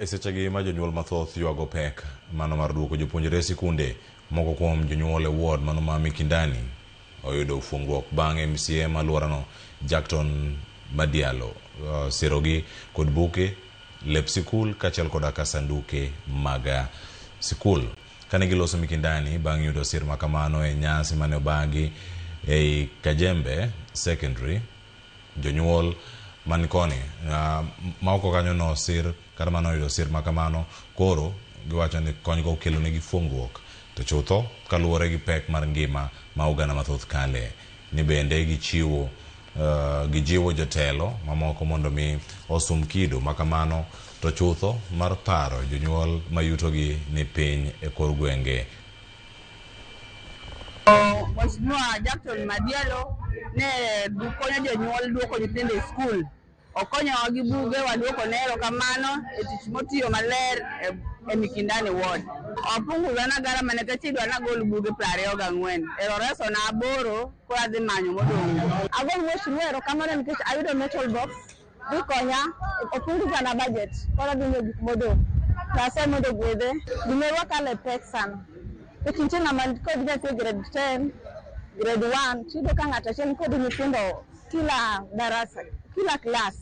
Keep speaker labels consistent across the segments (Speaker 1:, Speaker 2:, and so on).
Speaker 1: E sechegi ma jonyuol mathoth ywago pek mano mar duoko jopuonjre e sikunde, moko kuom jonyuol e ward mano ma Mikindani oyudo fuongruok bang' MCA ma alworano Jackton Madialo sirogi kod buke, lep sikul kaachiel koda ka sanduke mag sikul. Kane giloso Mikindani bang' yudo sir makamano e nyasi mane obagi ei Kajembe Secondary, Jonyuol man koni ma oko kanyo nosir kata mane oyudo sir ma kamano koro giwacho ni konygo okelonegi fuongruok to chutho kaluwore gi pek mar ngima ma oganda mathoth kale ni bende gichiwo gijiwo jotelo mamoko mondo mi osum kido ma kamano to chutho mar paro jonyuol ma yutogi ni piny e kor gwenge.
Speaker 2: Mheshimiwa Jackson Madielo ne konyo jonyuol duoko nyithindo e skul. Okonyowa gi buge, waduoko ne erokamano e tich motiyo maler e Mikindani ward. Opunguza na garama nikech idwa nagol buge 24. Ero oreso na 8 koro adhi manyo modong'.
Speaker 3: Agol Mheshimiwa erokamano nikech ayudo metal box dhi konya opunguza na budget koro adhi nyiewo gik modong'. Nyasaye mondo ogwedhe. Gimoro wakalo e pek sana. Nikech nitie ng'ama kod nyathi e grade 10, grade 1, tiyudo ka ng'ato achiel nikod nyithindo kila darasa, kila klas.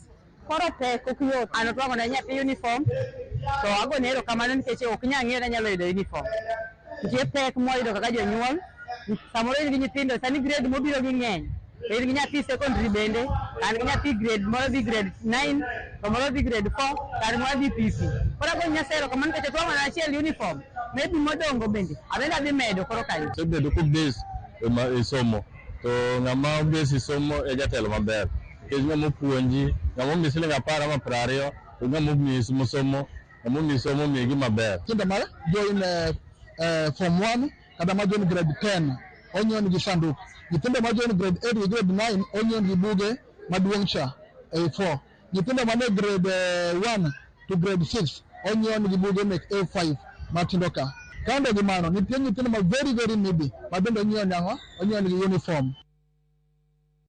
Speaker 3: Koro pek ok yot.
Speaker 2: An otwang'o ne nyathi uniform to agone erokamano nikech ok nyal ng'eyo ni anyalo yudo uniform. Nitie pek mwayudo kaka jonyuol, samoro in gi nyithindo sani grade mobiro gi ng'eny. To in gi nyathi secondary bende, an gi nyathi grade moro dhi grade 9, to moro dhi grade 4, to an moro dhi PP. Koro ago Nyasaye erokamano nikech otwang'o na achiel uniform, maybe modongo bende abende adhi medo koro kanyo.
Speaker 4: Osebedo kobase e somo to ng'ama obase e somo e jatelo maber nikech ng'ama opuonji, ng'ama omiyi siling 10 ama 20 to ng'ama omiyi somo, ng'ama omiyi somo omiyi gima ber.
Speaker 5: Nyithindo ma join form 1 kata ma join grade 10 onyiew nigi sanduk. Nyithindo ma join grade 8 gi grade 9 onyiew nigi buge maduong' cha A4. Nyithindo mane grade 1 to grade 6 onyiew nigi buge mek A5 matindo ka. Kando gi mano, nitie nyithindo ma very very needy ma bende onyiew nang'o? Onyiew nigi uniform.